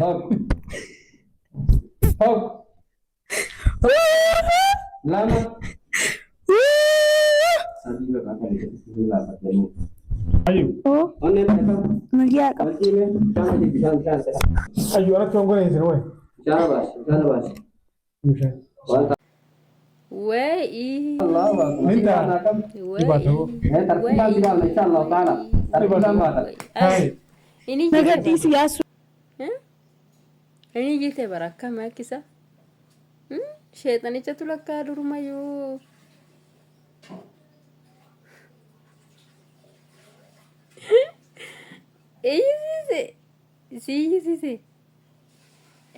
Tokko. Tokko. Lama. Sadii bakka kan itti laafatanii. Ayyu. Oo, Onneen takka. nagyaa qaba. Qalbii bishaan gadi bishaan bishaan ta'e. Ayyu anatti waan godhan isin wayi. Bishaan baasi bishaan baasi. Bishaan. Waan Wayi. Allahu akbar. Nin ta'a. Wayi. Tartiibaan bilaala insha Allah taala. Tartiibaan baata. Hai. Inni Naga jite bara. dhiisi yaasuu. Inni jite bara akkam akkisa. Sheexanichatu lakkaa durumayyuu. Iyyisiise. Si iyyisiise.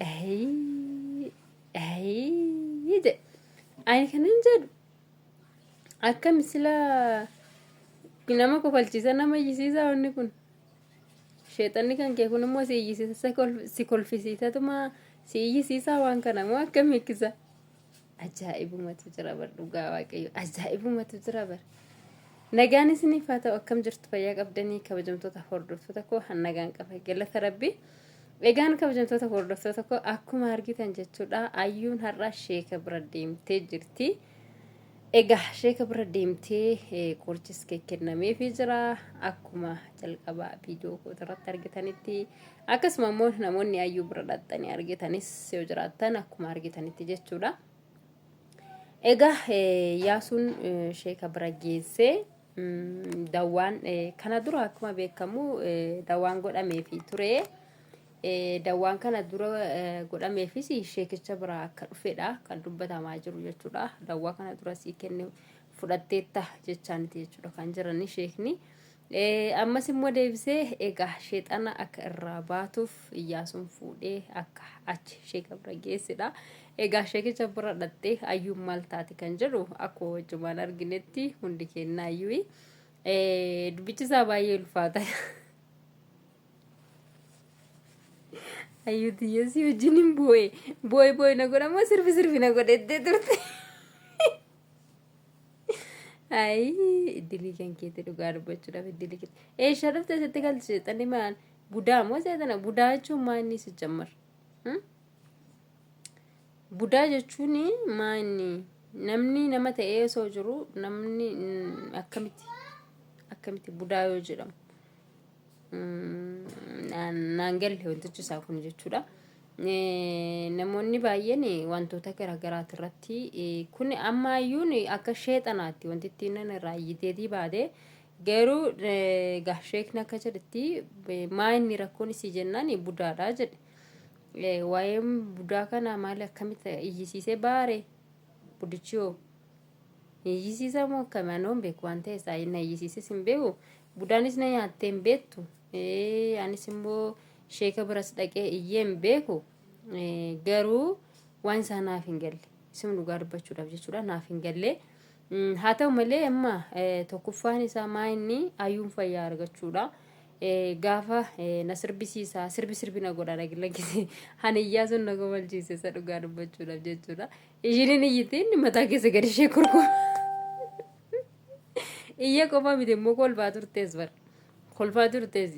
Ayii. Ayii jedhe. Ani kanan jedhu akkam sila nama kofalchiisa nama iyyisiisa wanni kun. Sheexanni kan kee kun immoo si iyyisiisa si kolfisiisatuma si iyyisiisaa waan kana moo akkam hiikkisa? Ajaa'ibumatu jira bar dhugaa waaqayyo ajaa'ibumatu jira bar. Nagaan isiniif haa ta'u akkam jirtu fayyaa qabdanii kabajamtoota hordoftoota koo han nagaan qaba galata rabbi. Egaan kabajamtoota hordoftoota koo akkuma argitan jechuudha ayyuun har'a sheeka bira deemtee jirti. Egaa sheeka bira deemtee qorichis kennameefii jira akkuma jalqabaa viidiyoo koo irratti argitanitti akkasuma immoo namoonni ayyuu bira dhaqxanii argitanis yoo jiraattan akkuma argitanitti jechuudha. Egaa yaasuun sheeka bira geessee dawwaan kana dura akkuma beekamu dawwaan godhameefii ture. Dawwaan kana dura godhameefis sheekicha biraa akka dhufedha kan dubbatamaa jiru jechuudha. Dawwaa kana dura sii kenne fudhatteetta jechaaniti jechuudha kan jirani sheekni. Ammas immoo deebisee egaa sheexana akka irraa baatuuf Iyyaasuun fuudhee akka achi sheeka bira geessedha. Egaa sheekicha bira dhattee ayyuun maal taate kan jedhu akkuma wajjumaan arginetti hundi kennaa ayyuui. Dubbichi isaa baay'ee ulfaata. Ayyuu tiyya si wajjin hin boo'e. Boo'e boo'e na godha moo sirbi sirbi na godhettee turte. Ayii iddilii kan keetti dhugaa dubbachuudhaaf iddilii keetti. Eeshaa dhufte sitti galti seexanni maal budaa moo seexana budaa jechuun maa inni si jammar. Budaa jechuun maa inni namni nama ta'ee osoo jiru namni akkamitti akkamitti budaa yoo jedhamu. Naan galle wantichi isaa kun jechuudha. Namoonni baay'een wantoota garaagaraati irratti kun ammaayyuun akka sheexanaatti wanti ittiin nan irraa iyyiteetii baate garuu egaa sheekni akka jedhetti maa inni rakkoon isii jennaan budaadha jedhe. Waa'een budaa kanaa maali akkamitti iyyisiisee baare budichi hoo? Iyyisiisaa moo akkami anoo hin beeku waan ta'e isaa na iyyisiises hin beeku. Budaanis na nyaattee hin beektu. Anis immoo sheeka biras dhaqee iyyee hin beeku. Garuu waan isaa naaf hin galle. Isin dhugaa dubbachuudhaaf jechuudha naaf hin galle. Haa ta'u malee amma tokkoffaan isaa maa inni ayyuun fayyaa argachuudha. Gaafa na sirbisiisa sirbi sirbi na godha lakkise haniyyaa sun na gomalchiise isa dhugaa dubbachuudhaaf jechuudha. Ishiin hin iyyiti inni mataa keessa gadi ishee kurkura. Iyya qofa miti immoo kolfaa turtees bar. Kolfaa turtees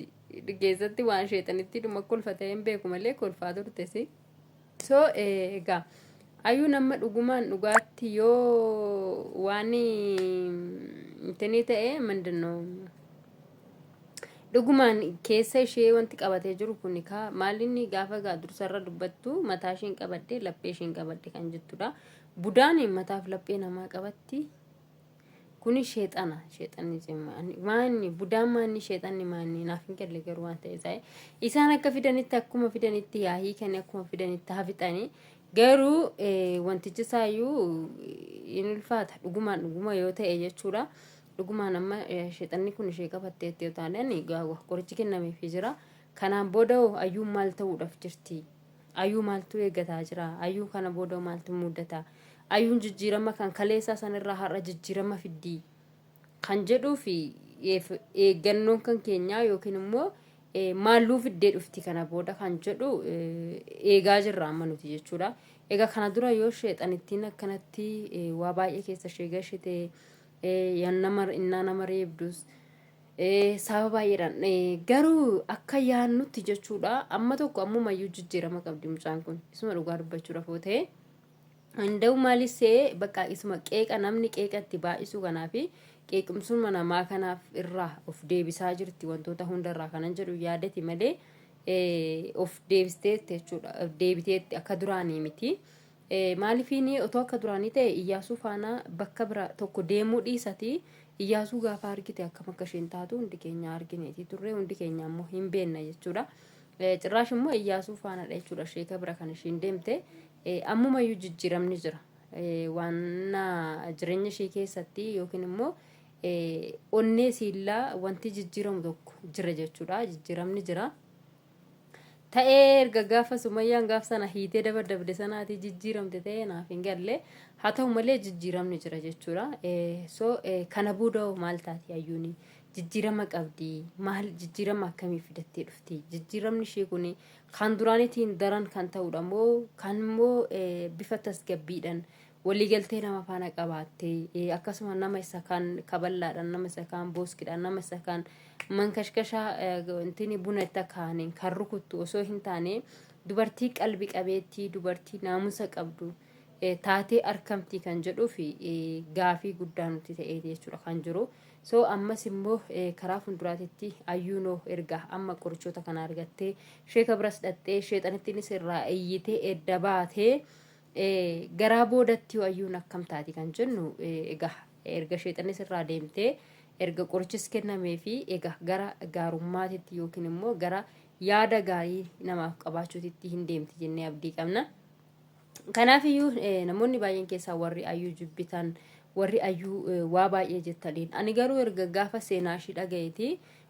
keessatti waan sheexanitti dhuma kolfa ta'ee hin beeku malee kolfaa turtees. So egaa ayyuun amma dhugumaan dhugaatti yoo waan intinii ta'e mindinoo Dhugumaan keessa ishee wanti qabatee jiru kun kaa maalinni gaafa gaa dursarra dubbattu mataa isheen qabadde laphee isheen qabadde kan jettudha. Budaan mataaf laphee namaa qabatti. Kuni sheexana sheexanni cimaa maanni budaan maanni sheexanni maanni naaf hin galle garuu waan ta'e isaa isaan akka fidanitti akkuma fidanitti yaa hiikanii akkuma fidanitti haa fixanii garuu wantichi isaayyuu hin ulfaata dhugumaan dhuguma yoo ta'e jechuudha. Dhugumaan amma sheexanni kun ishee qabatteetti yoo taanaan qorichi kennameefii jira. Kanaan booda hoo ayyuun maal ta'uudhaaf jirti? Ayyuu maaltu eeggataa jira? Ayyuu kana booda maaltu mudata? Ayyuun jijjiirama kan kaleessaa sanirraa har'a jijjiirama fiddii? Kan jedhuu fi eeggannoon kan keenyaa yookiin immoo maalluu fiddee dhufti kana booda kan jedhu eegaa jirra amma nuti jechuudha. Egaa kana dura yoo sheexanittiin akkanatti waa baay'ee keessa ishee gashite yan nama innaa nama reebdus Sababa baay'eedhaan garuu akka yaannutti jechuudha amma tokko ammumayyuu jijjiirama qabdi mucaan kun isuma dhugaa dubbachuudhaaf yoo ta'e. Handa'u maalis ta'e bakka isuma qeeqa namni qeeqa itti baay'isu kanaafi qeequmsuma namaa kanaaf irraa of deebisaa jirti wantoota hundarraa kanan jedhu yaadati malee of deebisteetti jechuudha. Of deebiteetti akka duraanii miti. Maalifiin otoo akka duraanii ta'e Iyyaasuu faana bakka bira tokko deemuu dhiisati Iyyaasuu gaafa argite akkam akka isheen taatu hundi keenya argineeti turre hundi keenya ammoo hin beenna jechuudha. Cirraash immoo Iyyaasuu faanadha jechuudha sheeka bira kan isheen deemte. Ammumayyuu jijjiiramni jira. Waan jireenya ishee keessatti yookiin immoo onnee siillaa wanti jijjiiramu tokko jira jechuudha. Jijjiiramni jira. Ta'ee erga gaafa Sumayyaan gaaf sana hiitee dabadabde sanaatii jijjiiramte ta'ee naaf hin galle. Haa ta'u malee jijjiiramni jira jechuudha. So kana booda hoo maal taati hayyuuni? Jijjiirama qabdi. Maal jijjiirama akkamii fidattee dhufti? Jijjiiramni ishee kun kan duraaniitiin daran kan ta'udha moo kan immoo bifa tasgabbiidhaan waliigaltee nama faana qabaattee akkasuma nama isa kaan kaballaadhaan nama isa kaan booskidhaan nama isa kaan mankashkashaa intini buna itti akaaniin kan rukuttu osoo hin taane dubartii qalbi qabeettii dubartii naamusa qabdu taatee arkamtii kan jedhuu fi gaafii guddaa nuti ta'eeti jechuudha kan jiru. So ammas immoo karaa fuulduraatitti ayyuunoo erga amma qorichoota kana argattee sheeka biras dhaxxee sheexanittiinis irraa iyyitee edda baatee garaa boodatti ayyuun akkam taati kan jennu egaa erga sheexannis irraa deemtee erga qorichis kennamee fi egaa gara gaarummaatitti yookiin immoo gara yaada gaarii namaaf qabaachuutitti hin deemti jennee abdii qabna. Kanaaf iyyuu namoonni baay'een keessaa warri ayyuu jibbitan warri ayyuu waa baay'ee jettaniin ani garuu erga gaafa seenaa ishii dhagayeeti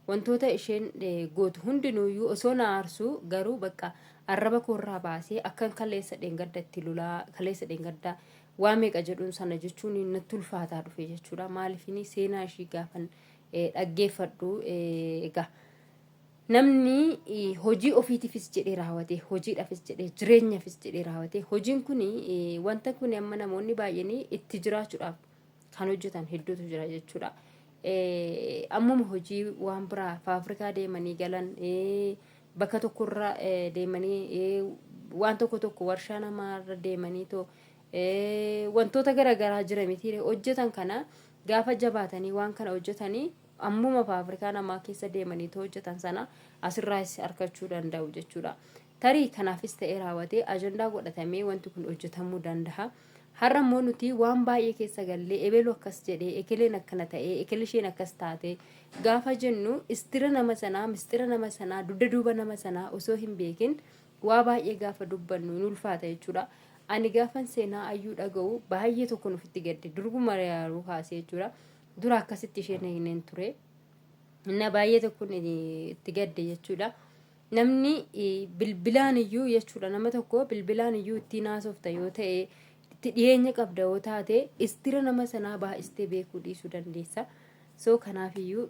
wantoota isheen gootu hundinuuyyuu osoo na aarsuu garuu bakka arraba koorraa baasee akkan kaleessa dheengadda itti lolaa kaleessa dheengadda waa meeqa jedhuun sana jechuun natti ulfaataa dhufe jechuudha maaliifini seenaa ishii gaafan dhaggeeffadhu egaa Namni hojii ofiitifis jedhee raawwate, hojiidhaafis jedhee, jireenyaafis jedhee raawwate, hojiin kun wanta kun amma namoonni baay'een itti jiraachuudhaaf kan hojjetan hedduutu jira jechuudha. Ammuma hojii waan biraa faafrikaa deemanii galan bakka tokkorra deemanii waan tokko tokko warshaa namaarra deemanii too wantoota garaagaraa jira miti hojjetan kana gaafa jabaatanii waan kana hojjetanii ammuma faafrikaa namaa keessa deemanii hojjetan sana asirraas argachuu danda'u jechuudha. Tarii kanaafis ta'ee raawwatee ajandaa godhatamee wanti kun hojjetamuu danda'a. Har'a immoo nuti waan baay'ee keessa gallee ebelu akkas jedhee ekeleen akkana ta'ee ekele isheen akkas taate gaafa jennu istira nama sanaa mistira nama sanaa dugda duuba nama sanaa osoo hin beekin waa baay'ee gaafa dubbannu hin ulfaata jechuudha. Ani gaafan seenaa ayyuu dhaga'u baay'ee tokkon ofitti gadde durbuma yaaruu kaasee jechuudha. Dura akkasitti isheen eegneen ture. Inna baay'ee tokkon itti gadde jechuudha. Namni bilbilaan iyyuu jechuudha nama tokko bilbilaan iyyuu ittiin haasofta yoo ta'e itti dhiyeenya qabda yoo taate istira nama sanaa baay'istee beekuu dhiisuu dandeessa. So kanaaf iyyuu.